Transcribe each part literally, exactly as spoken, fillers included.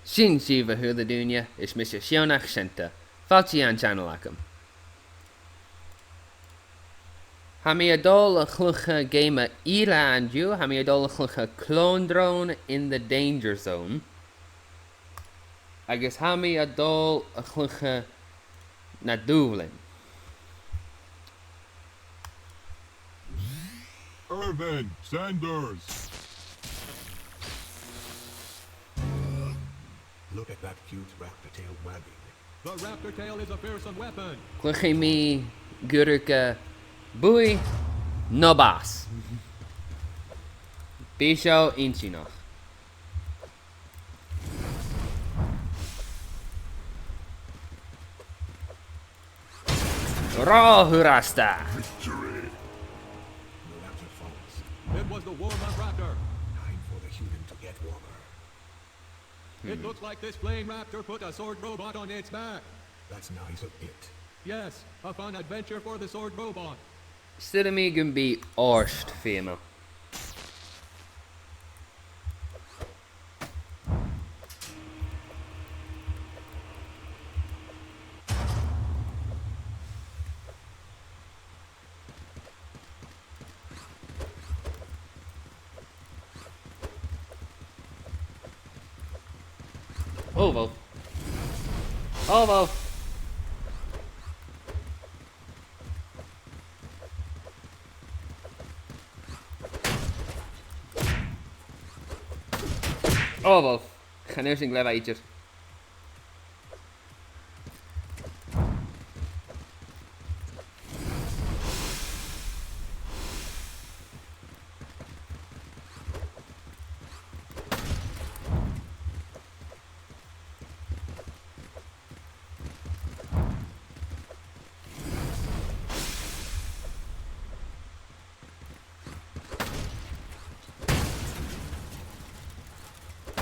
Sin sibh, a h-uile duine, is mise Seonaidh Seunta. Fàilte dhan channel agam. Tha mi a' dol a chluich geama eile an-diugh, tha mi a' dol a chluich Clone Drone in the Danger Zone. Agus tha mi a' dol a chluich na dùbhlain. Irvin Sanders. Look at that cute raptor tail wagging. The raptor tail is a fearsome weapon. Cluichidh mi gu ruige buaidh no bàs. Bidh seo inntinneach. Ro fhurasta! Victory. The raptor falls. It was the warm-up raptor. Time for the human to get warmer. It looks like this plane raptor put a sword robot on its back. That's nice of it. Yes, a fun adventure for the sword robot. Saoilidh mi gum bi ort feumail. Oh, wow. Oh, wow. Oh, wow. Chan eil sin glè mhath idir.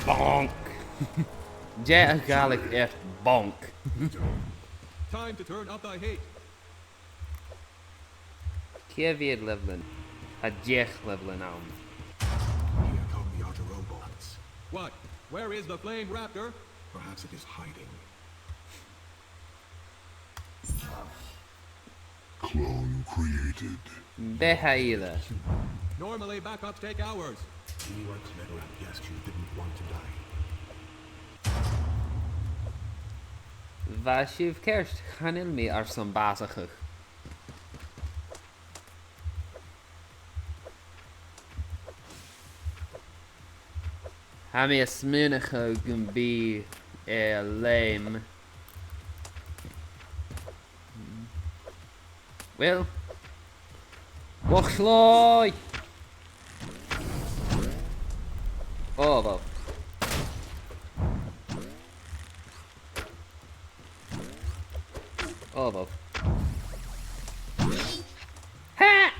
Bonk! Dè a' Ghàidhlig air bonk? Time to turn up the heat. Cia mheud leibhlean? Tha deich leibhlean ann. Here come the other robots. What? Where is the flame raptor? Perhaps it is hiding. Clone created. Beatha eile. Normally, backups take hours. We were clever and guessed you didn't want to die. Bha sibh ceart, chan eil mi airson bàsachadh. Tha mi a' smaoineachadh gum bi e leam. Well. Uach, slòigh! Oh, wow. Oh, wow. Ha!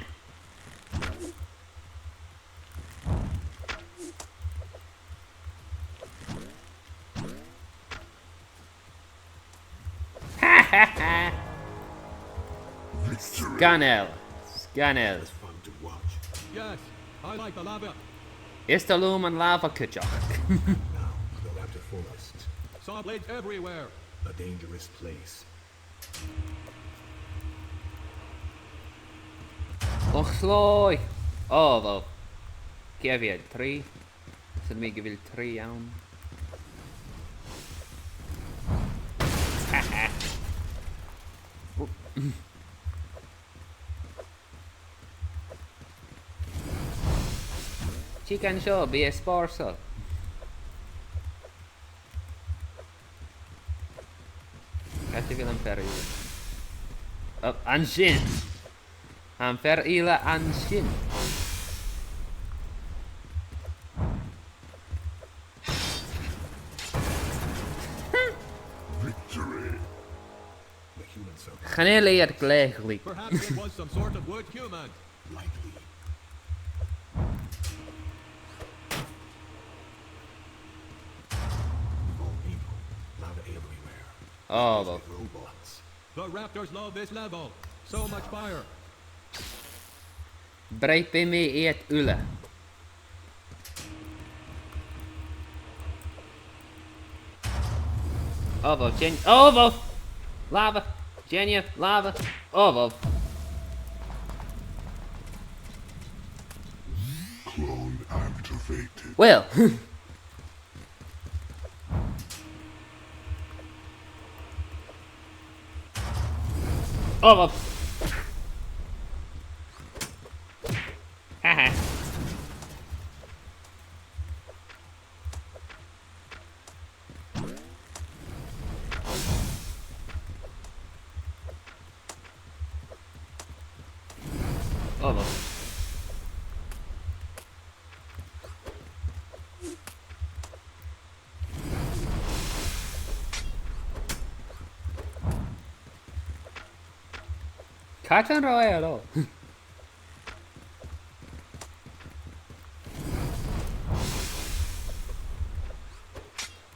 Victory. Sgoinneil. Sgoinneil. It's fun to watch. Yes, I like the lava. Is toil leam an lava cuideachd. Now, the raptor forest. Saw blades everywhere. A dangerous place. Och, slòigh! Oh, wow. Cia mheud? Trì? Saoilidh mi gu bheil trì ann. Oh. Thig an seo, bidh e spòrsail. Càit a bheil am fear eile? Oh, an sin! Am fear eile an sin. Victory. Chan eil iad glè ghlic. Perhaps it was some sort of wood human. Likely. Volcano. Lava everywhere. Oh, well. Robots. The raptors love this level. So much fire. Breacaidh mi iad uile. Oh, bhobh, sin, oh, bhobh! Lava! Sin e, lava! Oh, bhobh! Clone activated. Well. Oh, bhobh! Haha. Oh, bhobh. Càit an robh e a-raoir?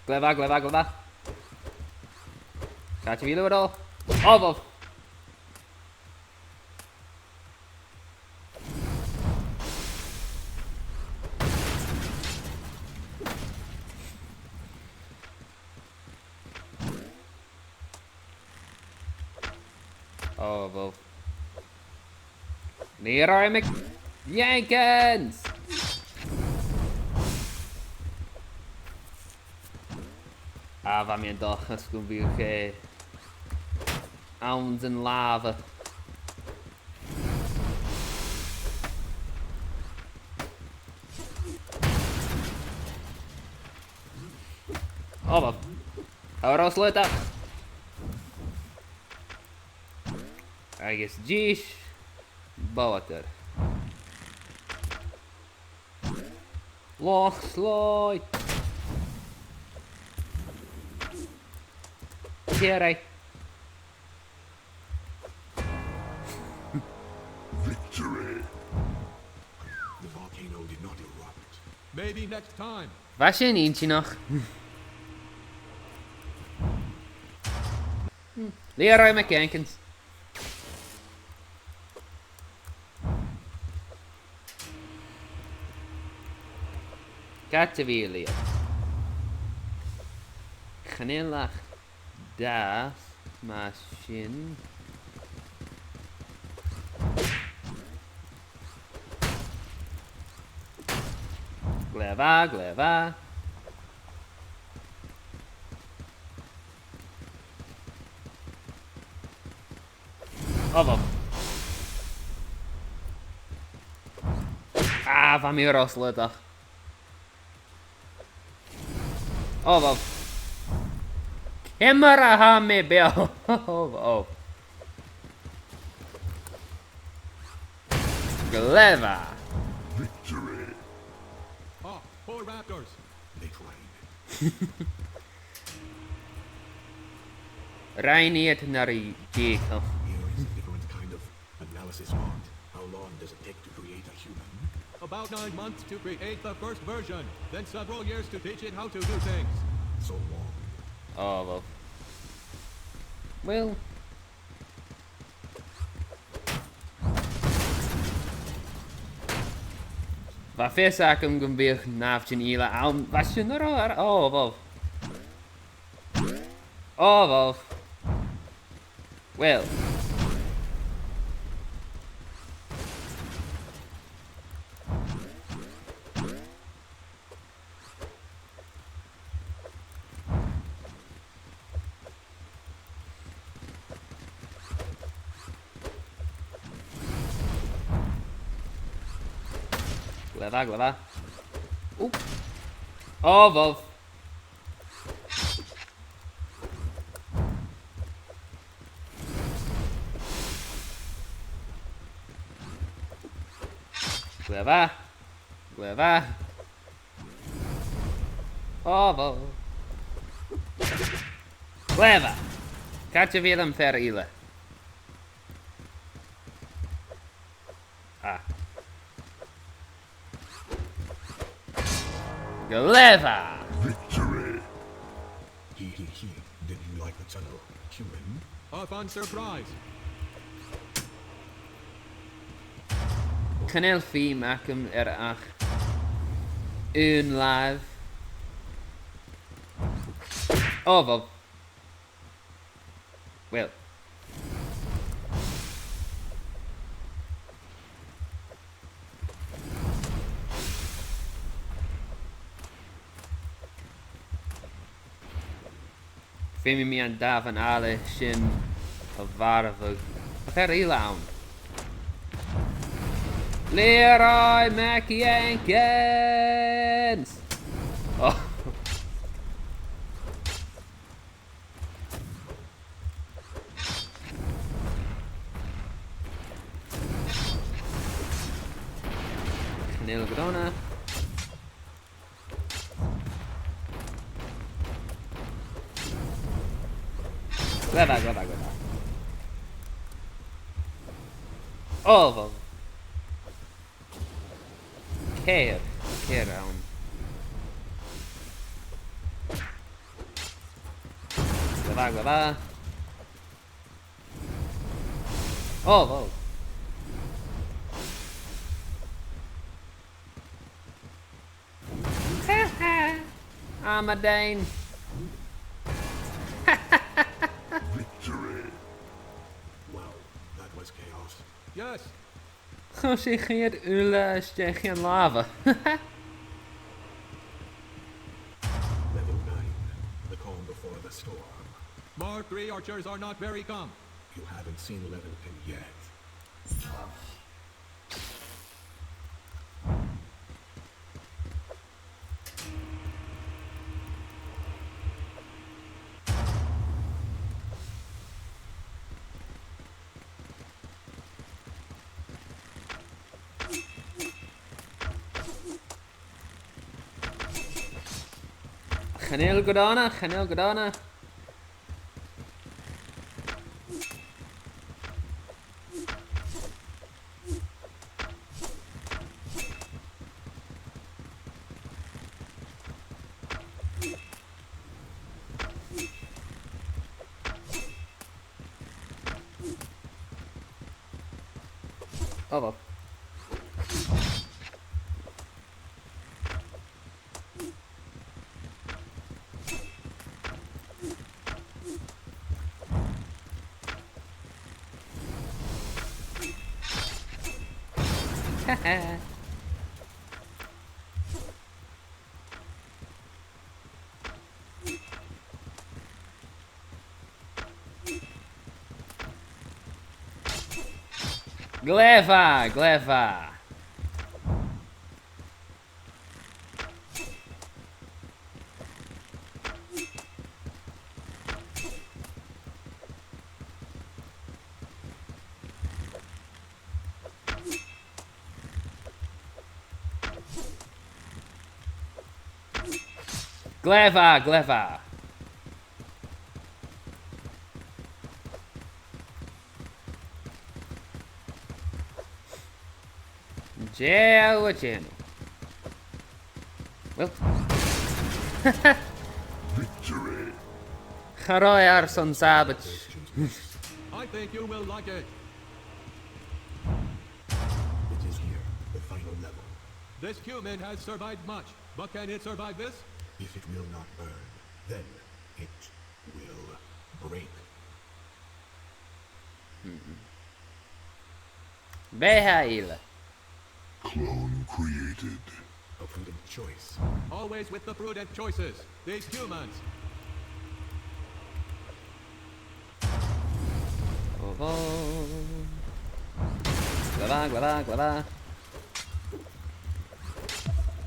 Glè mhath, glè mhath, glè mhath. Càit a bheil thu a-raoir? Oh, bhobh! Oh, bhobh. Leroy McJenkins! Ah, bha mi an dòchas gum biodh e anns an lava. Oh, bhobh. Tha e ro slaodach. Agus dithis, boghatair. Loch Sloy. Tìoraidh. Victory. The volcano did not erupt. Maybe next time. Bha sin inntinneach. Leroy McJenkins. Càit a bheil iad? Chan eil ach deas mar sin. Glè mhath, glè mhath. Oh, bhobh. Ah, bha mi ro slaodach. Oh, bhobh. Ciamar a tha mi beò? Oh, bhobh. Glè mhath. Victory. Ah, poor raptors. They tried. Rinn iad na ri dìcheall. Here is a different kind of analysis, Mont. How long does it take to create a human? About nine months to create the first version, then several years to teach it how to do things. So long. Oh, bhobh. Well. Bha fios agam gum biodh nàimhdean eile ann. Bha sin ro, ro, oh, bhobh. Oh, bhobh. Well. Glè mhath, glè mhath. Oop. Oh, bhobh. Glè mhath. Glè mhath. Oh, bhobh. Glè mhath. Càit a bheil am fear eile? Ah. Glè mhath! Victory! He, he, he. Did you like the tunnel, human? A fun surprise. Chan eil feum agam air ach aon làimh. Oh, bhobh. Well. Feumaidh mi an damhan-allaidh sin a mharbhadh. Tha fear eile ann. Leroy MacJenkins! Oh. Chan eil gu dona. Glè mhath, glè mhath, glè mhath. Oh, bhon. Ceithir, ceithir ann. Glè mhath, glè mhath. Oh, wow. Amadein. Victory. Wow, that was chaos. Yes. Chuir sinn a' chiad uile a-steach dhan lava. Level nine, the calm before the storm. Mark three archers are not very calm. You haven't seen level ten yet. Chan eil gu dona, chan eil gu dona. Oh, well. Glè mhath, glè mhath. Glè mhath, glè mhath. Dè tha thu a' dèanamh? Well. Victory. Cha robh e airson sabaid. I think you will like it. It is here, the final level. This human has survived much, but can it survive this? If it will not burn, then it will break. Beatha eile. Clone created. A prudent choice. Always with the prudent choices. These humans. Oh, oh. Glè mhath, glè mhath, glè mhath.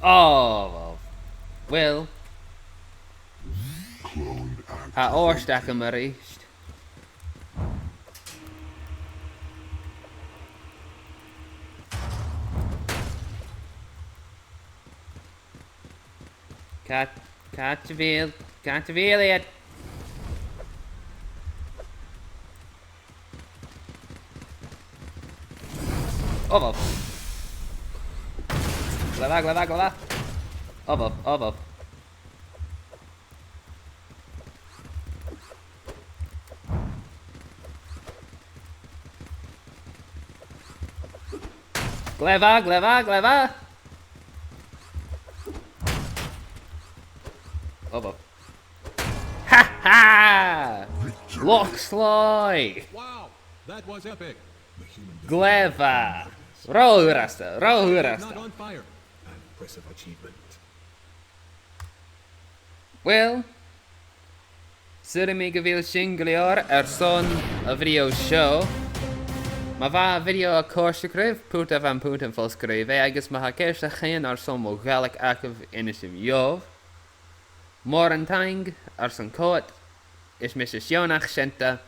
Oh, well. Well. Clone active. Tha ort agam a-rithist. Càit, càit a bheil, càit a bheil iad? Obh obh. Glè mhath, glè mhath, glè mhath. Obh obh, obh obh. Glè mhath, glè mhath, glè mhath. Obh obh. Ha ha! Victory. Loch Slòigh! Wow, that was epic. Glè mhath. Ro fhurasta, ro fhurasta. Not on fire. An impressive achievement. Well, saoilidh mi gu bheil sin gu leòr airson a' bhideo seo. Ma bha a' bhideo a' còrdadh ribh, put am putan fo-sgrìobhadh, agus ma tha ceist a chionn airson mo Ghàidhlig agaibh, innsibh dhomh. Mòran taing airson coimhead, is mise Seònach Seunta,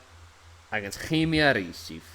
agus chì mi a-rithist sibh.